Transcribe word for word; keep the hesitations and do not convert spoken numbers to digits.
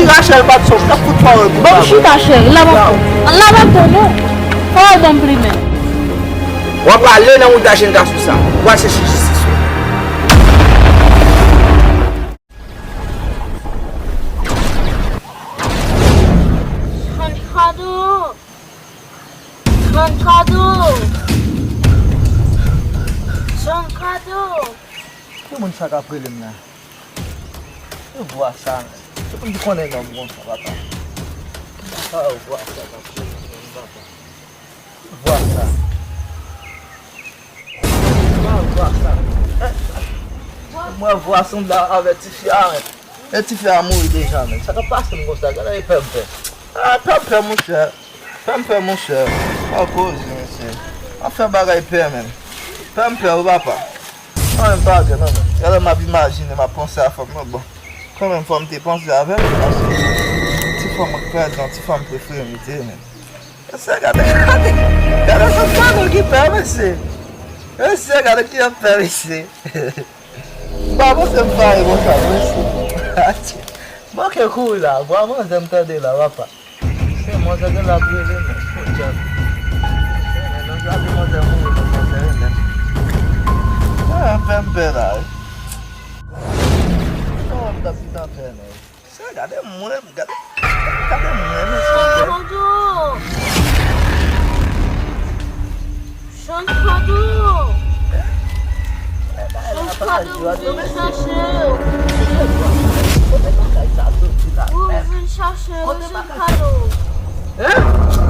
Si Rachel pa t sòt, m t ap fout pawòl pou Ban m chita, cheri. Lave ankò. Lave ankò, non. Pawòl ban m plimen. W ap ale nan wout la, jenn gason sa. W al chèche jistis ou. John Kado! John Kado! John Kado! Ki moun sa k ap rele m la? Ki vwa sa menm? Se pou m konnen nonm konsa, papa. Papa, vwa sa k ap rele m, papa. Vwa sa. Vwa, vwa sa. Mwen vwa sanble avè tifi a, men. E tifi a mouri deja, men. Sa k ap pase m konsa? Gade e pè m pè. Ah, pè m pè, monchè. Pè m pè, monchè. Pa koze, mesye. Anfen bagay pè, men. Pè m pè, wi, papa. Anfen bagay, non, men. Gade m ap imajine, m ap panse a fanm nan, bon. Kanmenm, fò m te panse avè l, paske ti fanm mwen k prezan, ti fanm prefere m li te ye, men. Mesye, gade, gade, gade sa fanm ki pè, mesye. Mesye, gade ki ap pè, mesye. M pa panse m pare konsa, mesye. Manke kouri la, vwa manzè m tande la, papa. Se manzè gen la ap rele, men. Podyab. Men, nan gade manzè mouri, men manzè rele m. Ah, pè m pè la, wi. Oh, m t ap di nan pè, men. Sa gade mwen, gade, gade mwen, men sa. Jean Claude! Jean Claude! Jean Claude, m vin chache w. Kote bagay sa soti la? Ou vin chache w, Jean Claude. Hein?